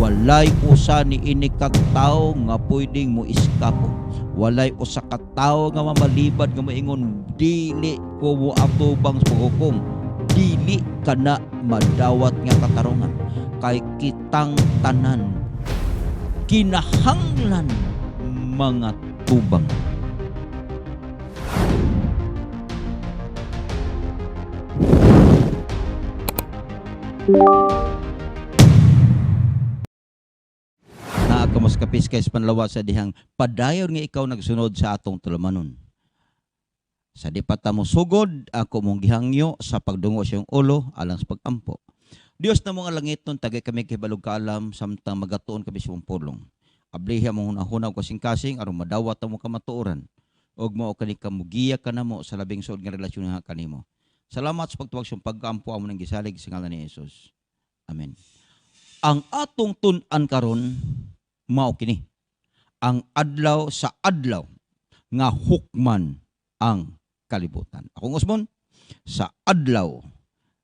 Walay usa ni ini ka tawo nga pwedeng mo iskapo. Walay usa ka tawo nga mamalibad nga moingon, "Dili ko mo atubang sa paghukom." Dili kana madawat nga katarungan, kay kitang tanan kinahanglan mga tubang. Naa ka mas kapis kay panlawa sa dihang padayon nga ikaw nagsunod sa atong tulumanon. Sa di pa ta mo sugod, ako mong gihangyo sa pagdungo sa iyong ulo alang sa pagampo. Dios na mga langit nun, tagay kami kay kaalam samtang magatuon kami sa iyong pulong. Abliha mong hunahuna og kasing-kasing aron madawat mo kamatuoran ug mao kani kamugiya kanamo sa labing suod nga relasyon nga kanimo. Salamat sa pagtuwag sa iyong pagkampo amo nang gisalig sa ngalan ni Jesus. Amen. Ang atong tun-an karon mao kini: ang adlaw sa adlaw nga hukman ang kalibutan. Akong usbon, sa adlaw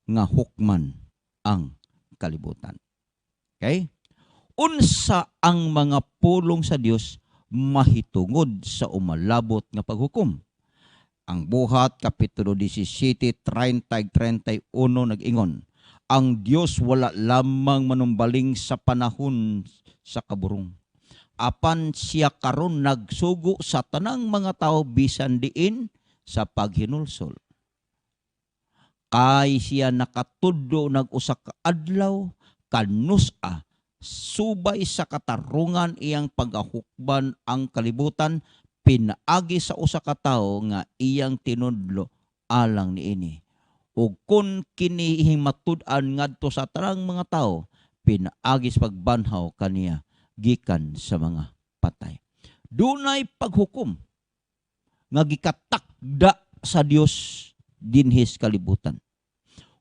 nga hukman ang kalibutan. Okay? Unsa ang mga pulong sa Dios mahitungod sa umalabot nga paghukom? Ang Buhat Kapitulo 17, 30-31 nag-ingon, "Ang Dios wala lamang manumbaling sa panahon sa kaburong. Apan siya karon nagsugo sa tanang mga tao bisan diin sa paghinulsol. Kay siya nakatudlo nag usa ka adlaw kanus-a subay sa katarungan iyang pagahukban ang kalibutan pinaagi sa usa ka tawo nga iyang tinudlo alang niini. Ug kun kini matud-an ngadto sa tanang mga tawo pinaagi sa pagbanhaw kaniya gikan sa mga patay." Dunay paghukom nga gikatakda sa Dios dinhi sa kalibutan.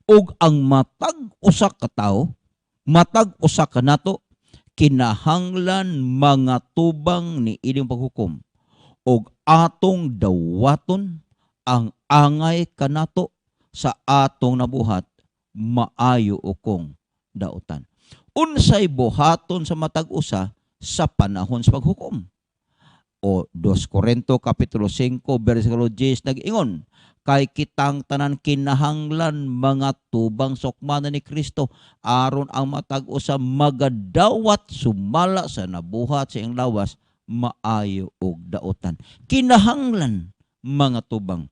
Ug ang matag usa ka tawo, matag usa ka nato kinahanglan mga tubang ni ining paghukom ug atong dawaton ang angay kanato sa atong nabuhat, maayo o kung dautan. Unsay buhaton sa matag usa sa panahon sa paghukom? O 2 Korinto Kapitulo 5 versikulo 10 nag-ingon, "Kay kitang tanan kinahanglan mga tubang sukmanan ni Kristo aron ang matag usa magadawat sumala sa nabuhat sa iyang lawas, maayo og dautan." Kinahanglan mga tubang.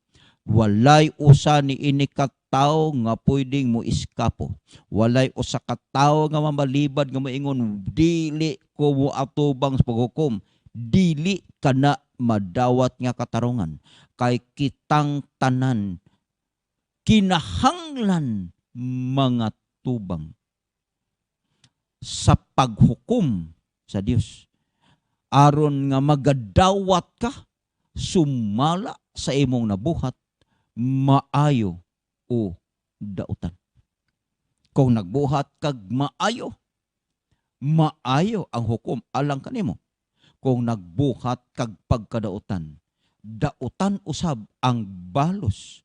Walay usa ni ini ka tawo nga pwedeng mo iskapo. Walay usa ka tawo nga mamalibad nga moingon, "Dili ko mo atubang sa paghukom." Dili kana madawat nga katarungan, kay kitang tanan kinahanglan mga tubang sa paghukom sa Dios aron nga magadawat ka sumala sa imong nabuhat, maayo o dautan. Kung nagbuhat kag maayo, maayo ang hukom alang kanimo. Kung nagbuhat kag pagkadautan, dautan usab ang balos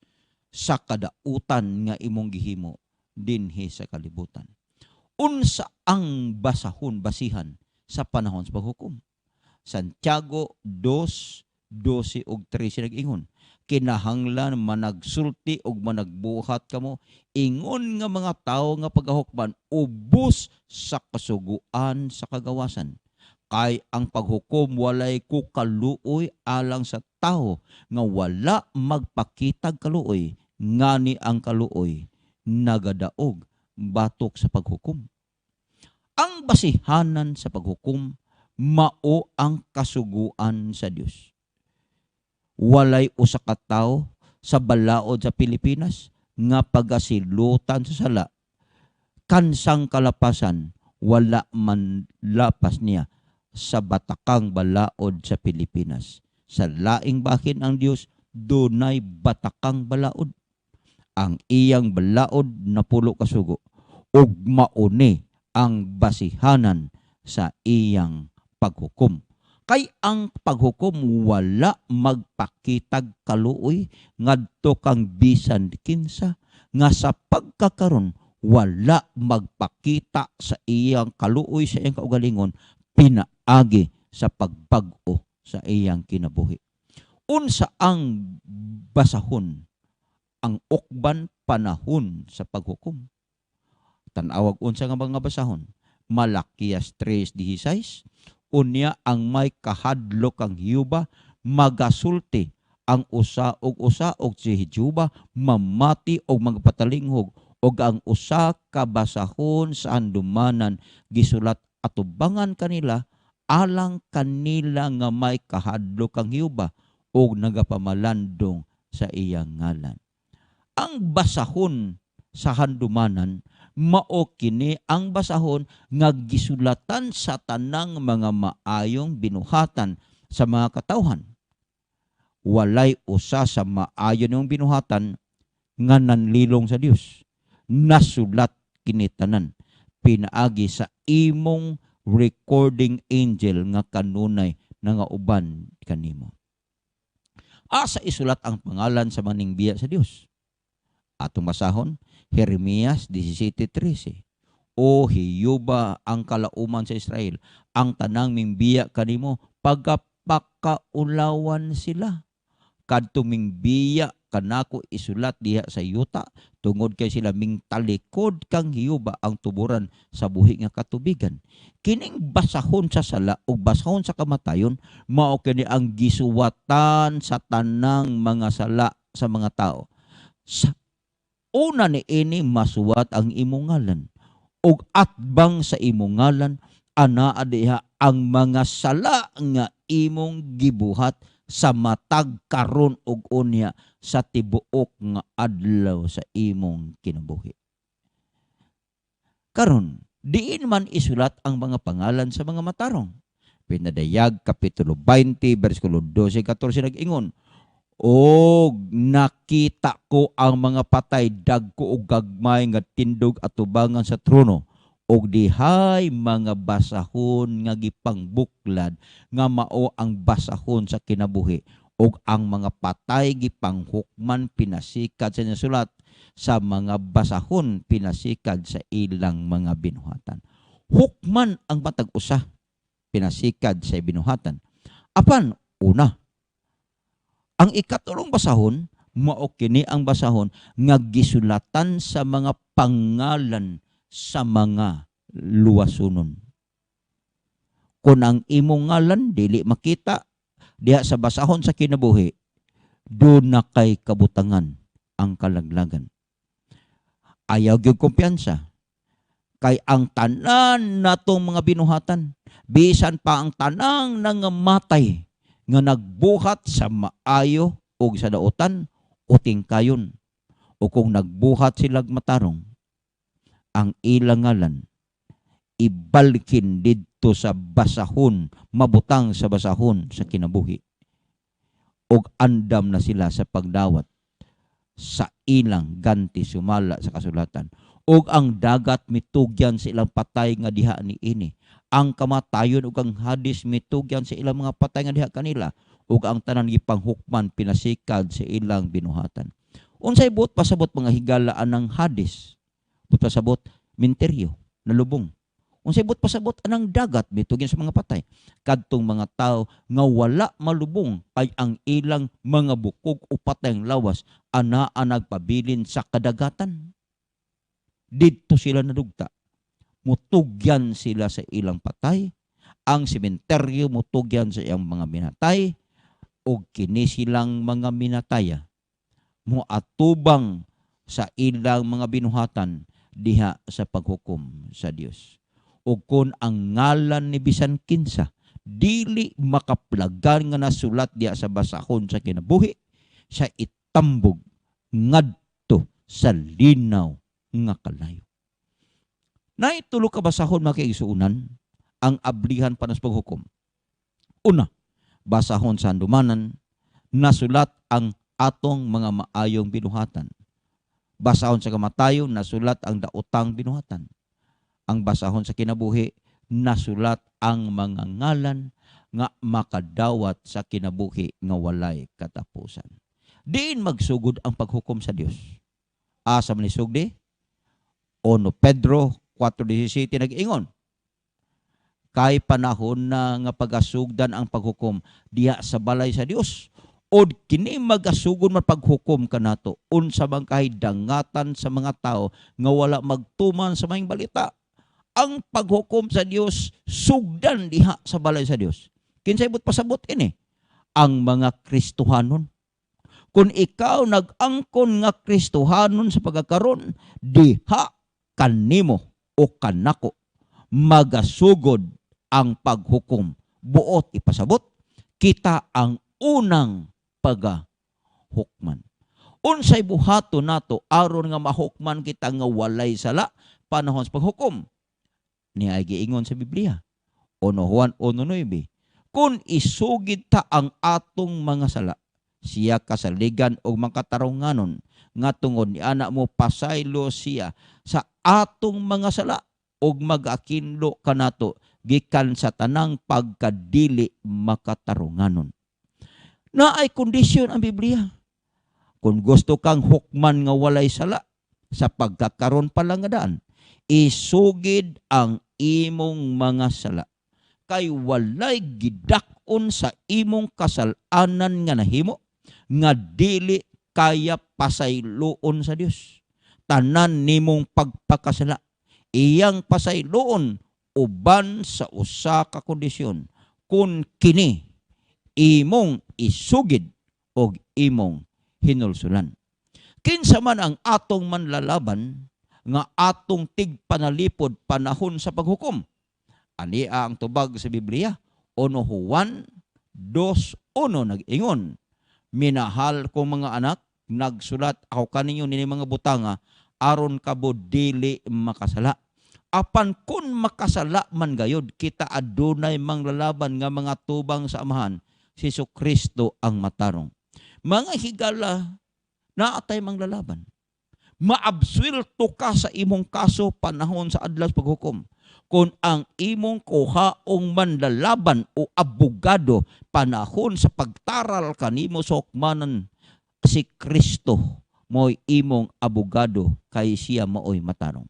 sa kadautan nga imong gihimo dinhi sa kalibutan. Unsa ang basahon, basihan sa panahon sa paghukom? Santiago 2:12 ug 13 nag-ingon, "Kinahanglan managsulti ug managbuhat kamo ingon nga mga tawo nga pagahukman ubos sa kasuguan sa kagawasan. Kay ang paghukom walay kukaluoy alang sa tawo nga wala magpakitag kaluoy, ngani ang kaluoy nagadaog batok sa paghukom." Ang basihanan sa paghukom mao ang kasuguan sa Dios. Walay usa ka tawo sa balaod sa Pilipinas nga pagasilutan sa sala kansang kalapasan wala man lapas niya sa batakang balaod sa Pilipinas. Sa laing bahin, ang Dios dunay batakang balaod. Ang iyang balaod 10 ka sugo ug mauni ang basihanan sa iyang paghukom. Kay ang paghukom wala magpakitag kaluoy ngadto kang bisan kinsa nga sa pagkakaron Wala magpakita sa iyang kaluoy sa iyang kaugalingon pinaagi sa pagbag-o sa iyang kinabuhi. Unsa ang basahon ang ukban panahon sa paghukom? Tan-awag unsa nga mga basahon. Malakias 3:16, unya ang may kahadlok kang Jehova magasulti ang usa og usa og si Jehova mamati og magpatalinghog, og ang usa ka basahon sa handumanan gisulat atubangan kanila alang kanila nga may kahadlok kang Jehova og nagapamalandong sa iyang ngalan. Ang basahon sa handumanan mao kini ang basahon nga gisulatan sa tanang mga maayong binuhatan sa mga katawhan. Walay usa sa maayo niyong binuhatan nga nanlilong sa Dios. Nasulat kini tanan pinaagi sa imong recording angel nga kanunay nangauban kanimo. Asa isulat ang pangalan sa maning biya sa Dios? Atong basahon, Jeremias 17:13. O Jehova, ang kalauman sa Israel, ang tanang mingbiya kanimo, pagapakaulawan sila. Kadto mingbiya kanako isulat diha sa yuta tungod kay sila mingtalikod kang Jehova, ang tuburan sa buhi nga katubigan. Kining basahon sa sala ug basahon sa kamatayon mao kini ang gisuwatan sa tanang mga sala sa mga tao. Sa una ni ini masuwat ang imong ngalan, ug atbang sa imong ngalan anaa diha ang mga sala nga imong gibuhat sa matag karon ug unya sa tibuok nga adlaw sa imong kinabuhi. Karon, diin man isulat ang mga pangalan sa mga matarong? Pinadayag Kapitulo 20, versikulo 12-14 nag-ingon, og nakita ko ang mga patay, dagko og gagmay, nga tindog atubangan sa trono, og dihay mga basahon nga gipangbuklad nga mao ang basahon sa kinabuhi, og ang mga patay gipanghukman pinasikad sa nasulat sa mga basahon pinasikad sa ilang mga binuhatan. Hukman ang matag usa pinasikad sa binuhatan. Apan una, ang ikatulong basahon mao kini ang basahon nga gisulatan sa mga pangalan sa mga luwasunon. Kung ang imong ngalan dili makita diha sa basahon sa kinabuhi, doon na kay kabutangan ang kalaglagan. Ayaw gyud kumpiyansa. Kay ang tanan natong mga binuhatan, bisan pa ang tanang nangamatay nga nagbuhat sa maayo o sa daotan, uting kayon. O kung nagbuhat silag matarong, ang ilang ngalan ibalkin didto sa basahon, mabutang sa basahon sa kinabuhi. Og andam na sila sa pagdawat sa ilang ganti sumala sa kasulatan. Og ang dagat mitugyan sa ilang patay nga diha ni ini. Ang kamatayon ug ang Hades mitugyan sa ilang mga patay nga diha kanila. Ug ang tanan gipanghukman pinasikad sa ilang binuhatan. Unsay buot pasabot, mga higala, anang Hades? Buot pasabot, minteryo, nalubong. Unsay buot pasabot anang dagat mitugyan sa mga patay? Kadtong mga tao nga wala malubong kay ang ilang mga bukog o patayng lawas anaa nagpabilin sa kadagatan. Didto sila nadugta. Mutugyan sila sa ilang patay. Ang sementeryo mutugyan sa iyang mga minatay. O kini silang mga minataya moatubang sa ilang mga binuhatan diha sa paghukom sa Dios. O kung ang ngalan ni bisan kinsa dili makaplagan nga nasulat diha sa basahon sa kinabuhi, sa itambog ngadto sa linaw nga kalayo. Naitulo ka basahon, mga kaigsuonan, ang ablihan pa sa paghukom. Una, basahon sa handumanan, nasulat ang atong mga maayong binuhatan. Basahon sa kamatayon, nasulat ang daotang binuhatan. Ang basahon sa kinabuhi, nasulat ang mga ngalan nga makadawat sa kinabuhi nga walay katapusan. Diin magsugod ang paghukom sa Dios? Asa man isugdi? 1 Pedro 4:17 nag-ingon, kay panahon na nga pagasugdan ang paghukom diha sa balay sa Dios, od kini magasugod man paghukom kanato, unsa man kay dangatan sa mga tao nga wala magtuman sa maayong balita? Ang paghukom sa Dios sugdan diha sa balay sa Dios. Kinsay buot pasabot ini? Ang mga Kristohanon. Kung ikaw nag-angkon nga Kristohanon sa pagkakaron, diha kanimo o kanako magasugod ang paghukom. Buot ipasabot, kita ang unang pagahukman. Unsay buhaton nato aron nga mahukman kita nga walay sala panahon sa paghukom? Ni ay giingon sa Biblia. 1 Juan 1:9. Kung isugid ta ang atong mga sala, siya kasaligan og makatarunganon nga tungod ni ana mo pasaylo siya sa atong mga sala og magakinlo kanato gikan sa tanang pagkadili makatarunganon. Naay kondisyon ang Biblia. Kung gusto kang hukman nga walay sala sa pagkakaron pa lang nga daan, isugid ang imong mga sala. Kay walay gidak-on sa imong kasalanan nga nahimo nga dili kaya pasayloon sa Dios. Tanan nimong pagpakasala, iyang pasayloon uban sa usa ka kondisyon, kung kini imong isugid og imong hinulsulan. Kinsa man ang atong manlalaban nga atong tigpanalipod panahon sa paghukom? Ania ang tubag sa Biblia. 1 Juan 2:1 nag-ingon, minahal ko mga anak, nagsulat ako kaninyo nini mga butanga aron kamo dili makasala. Apan kung makasala man gayod, kita adunay manglalaban nga mga tubang sa Amahan, si Kristo ang matarong. Mga higala, naatay manglalaban. Maabswelto ka sa imong kaso panahon sa adlaw sa paghukom kung ang imong kuhaong manlalaban o abogado panahon sa pagtaral kanimo sa hukmanan, si Kristo mo'y imong abogado kay siya maoy matarong.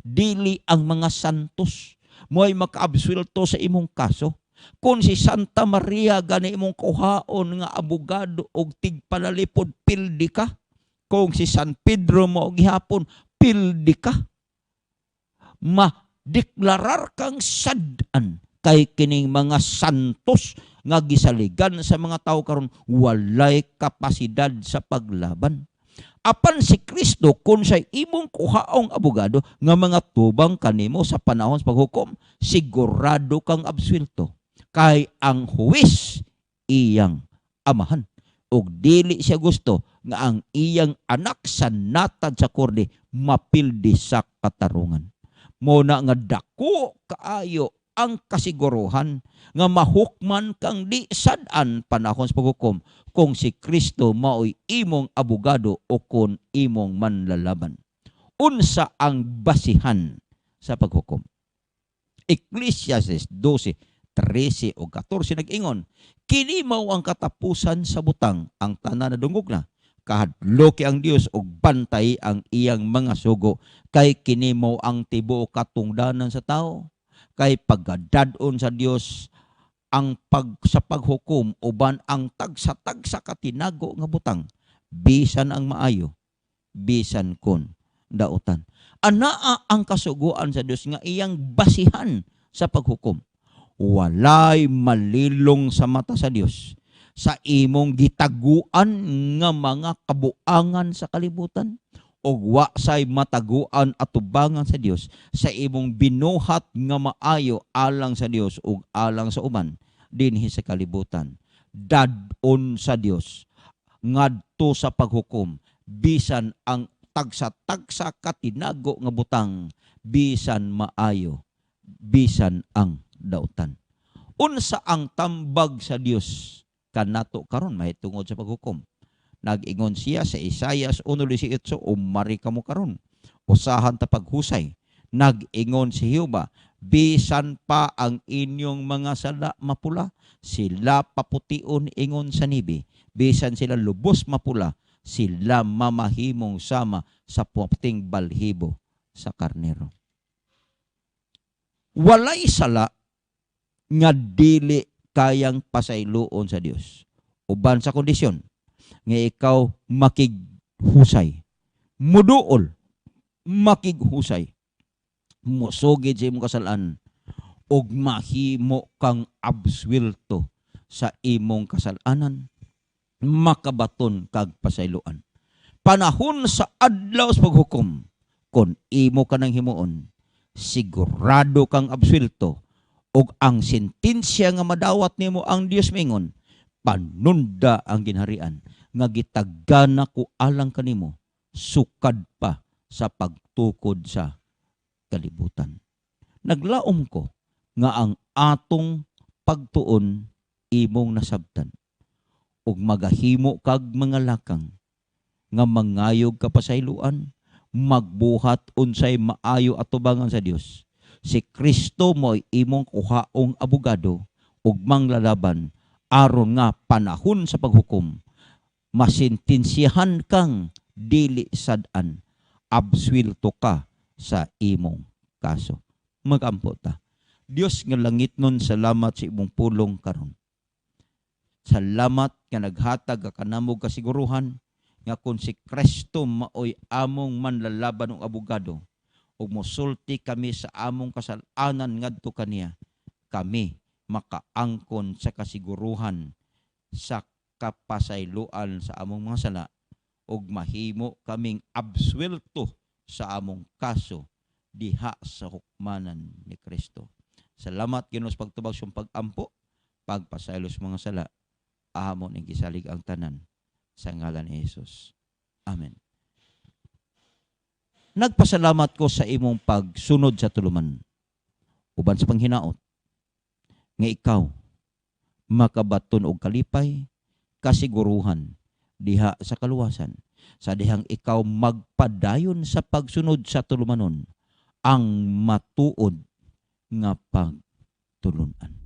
Dili ang mga santos mo'y makaabswelto sa imong kaso. Kung si Santa Maria gani imong kuhaon nga abogado og tigpanalipod, pildi ka. Kung si San Pedro mo gihapon, pildi ka. Madeklarar kang sad-an kay kining mga santos nga gisaligan sa mga tao karon walay kapasidad sa paglaban. Apan si Kristo, kung siya'y imong kuhaong abogado nga mga tubang kanimo sa panahon sa paghukom, sigurado kang absuelto. Kay ang huwis iyang amahan. Og dili siya gusto nga ang iyang anak sa natad sa korde mapildi sa katarungan. Muna nga dako kaayo ang kasiguruhan nga mahukman kang di sad-an panahon sa paghukom kung si Kristo maoy imong abogado o kung imong manlalaban. Unsa ang basihan sa paghukom? Ecclesiastes 12:13 o 14 nag-ingon, kini mao ang katapusan sa butang, ang tanan na dungog na. Kahadloki ang Dios og bantay ang iyang mga sugo, kay kini mao ang tibuok katungdanan sa tao. Kay pagdadon sa Dios ang sa paghukom uban ang tagsa-tagsa katinago nga butang, bisan ang maayo, bisan kon dautan. Anaa ang kasuguan sa Dios nga iyang basihan sa paghukom. Walay malilong sa mata sa Dios sa imong gitaguan nga mga kabuangan sa kalibutan, og wa say mataguan atubangan sa Dios sa imong binuhat nga maayo alang sa Dios ug alang sa uban dinhi sa kalibutan. Dad-on sa Dios ngadto sa paghukom bisan ang tagsa-tagsa katinago nga butang, bisan maayo, bisan ang dautan. Unsa ang tambag sa Dios kanato karon mahitungod sa paghukom? Nag-ingon siya sa Isaias 1:18, umari kamo karon, usahan ta paghusay. Nag-ingon si Jehova, bisan pa ang inyong mga sala mapula, sila papution ingon sa nibi. Bisan sila lubos mapula, sila mamahimong sama sa puting balhibo sa Karnero. Walay sala nga dili kayang pasayloon sa Dios. Uban sa kondisyon nga ikaw makighusay, muduol, makighusay, musugid sa imong kasalan ug mahimo kang abswelto sa imong kasalanan, makabaton kag pasayloan. Panahon sa adlaw sa paghukom, kon imo ka nang himuon, sigurado kang abswelto ug ang sentensya nga madawat nimo, ang Dios mingon, "Panunda ang ginharian nga gitagana ko alang kanimo sukad pa sa pagtukod sa kalibutan." Naglaom ko nga ang atong pagtuon imong nasabtan ug magahimo kag mga lakang nga mangayog kapasayloan, magbuhat unsay maayo atubangan sa Dios. Si Kristo mo'y imong kuhaong abogado ug manglalaban aron nga panahon sa paghukom, masentensiyahan kang dili sad-an, abswelto ka sa imong kaso. Magampo ta. Dios nga langitnon, salamat sa imong pulong karon. Salamat nga naghatag ka kanamo kasiguruhan nga kung si Kristo maoy among manlalaban og abogado ug mosulti kami sa among kasalanan ngadto kaniya, kami makaangkon sa kasiguruhan sa kapasayloan sa among mga sala ug mahimo kaming abswelto sa among kaso diha sa hukmanan ni Kristo. Salamat, Ginoo, sa pagtubag sa pag-ampo, pagpasaylo sa mga sala. Amo ning gisalig ang tanan sa ngalan ni Jesus. Amen. Nagpasalamat ko sa imong pagsunod sa tuluman uban sa panghinaot nga ikaw makabaton og kalipay, kasiguruhan diha sa kaluwasan sa dihang ikaw magpadayon sa pagsunod sa tulumanon, ang matuod nga pagtulunan.